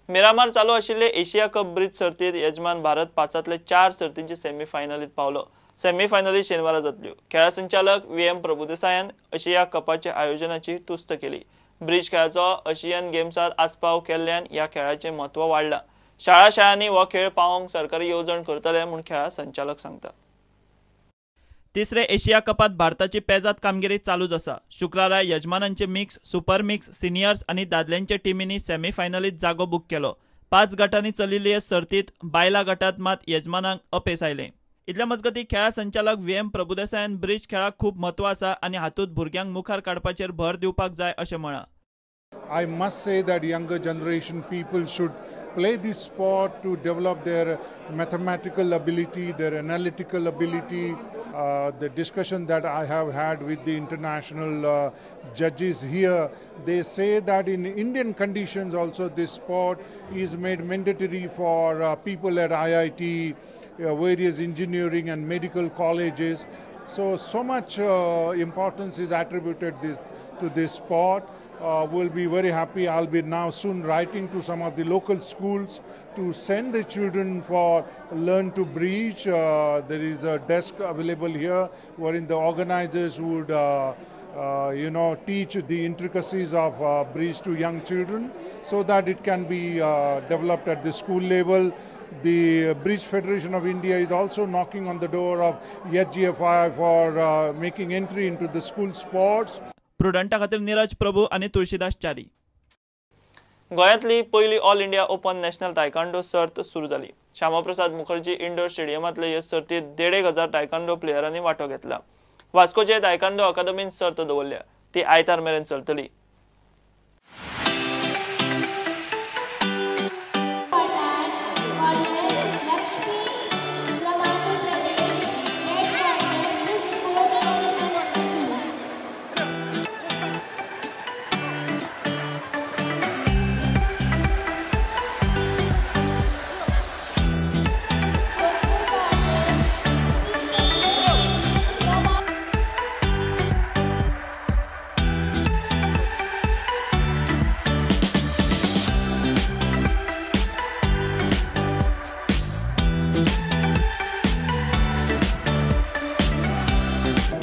मिरामार चालू आशिल्ले Asia cup bridge सर्तीत यजमान भारत 5 4 सर्तींचे सेमीफायनलीत पावलो। सेमीफायनली शेनवारा जातल्यो। खेळा संचालक व्ही.एम. प्रभुदेसायान एशिया कपाच्या आयोजनाची तुस्त केली। ब्रिज खेळाचो आशियन गेम्सात आस्पाव केल्ल्यान ह्या खेळाचें म्हत्व वाडलां। शाळा शाळांनी हो खेळ पावोवंक सरकारी येवजण करतले म्हूण खेळा संचालक सांगता। तिसरे एशिया कपात भारताची पेजात कामगिरी चालूच आसा। शुक्रारा यजमानांचे मिक्स, सुपर मिक्स, सिनियर्स आनी दादल्यांच्या टिमींनी सेमीफायनलीत जागो बूक केलो। 5 गटांनी चलिल्ले सर्तीत बायला गटात मात यजमानांक अपेस आयलें। इतल्या मजगती खेळा संचालक व्ही.एम. प्रभुदेसायान ब्रिज खेळाक खूब म्हत्व आसा आनी हातूंत भुरग्यांक मुखार काडपाचेर भर दिवपाक जाय अशें म्हळां। I must say that younger generation people should play this sport to develop their mathematical ability, their analytical ability. The discussion that I have had with the international judges here, they say that in Indian conditions also this sport is made mandatory for people at IIT, various engineering and medical colleges. So much importance is attributed to this sport. We'll be very happy. I'll be now soon writing to some of the local schools to send the children for Learn to Bridge. There is a desk available here wherein the organizers would teach the intricacies of bridge to young children so that it can be developed at the school level. The Bridge Federation of India is also knocking on the door of HGFI for making entry into the school sports. प्रुडंटा खातीर नीरज प्रभू आनी तुळशीदास च्यारी। गोंयांतली पयली all India open national taekwondo सर्त सुरू जाली। Shyama Prasad Mukherjee indoor स्टेडियमांतले हे सर्तीत 1500 taekwondo प्लेयरांनी वांटो घेतला। वास्कोचे तायकांडो अकादमीन सर्त दवरल्या, ती आयतार मेरेन चलतली।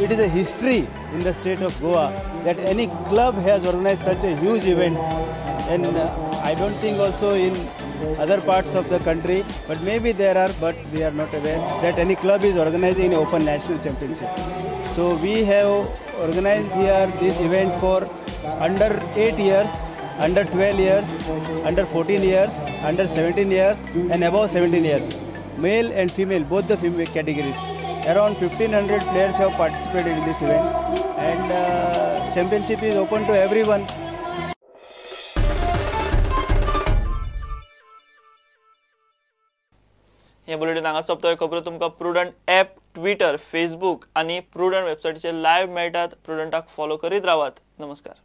It is a history in the state of Goa that any club has organized such a huge event, and I don't think also in other parts of the country, but maybe there are, but we are not aware that any club is organizing an open national championship. So we have organized here this event for under 8 years, under 12 years, under 14 years, under 17 years and above 17 years, male and female, both the female categories. Around 1500 players have participated in this event, and championship is open to everyone. हे bulletin हांगा सोंपता। खबरो तुमकां prudent app, Twitter, Facebook आनी prudent वेबसायटीचेर live मेळटात। प्रुडंटाक follow करीत रावात। नमस्कार।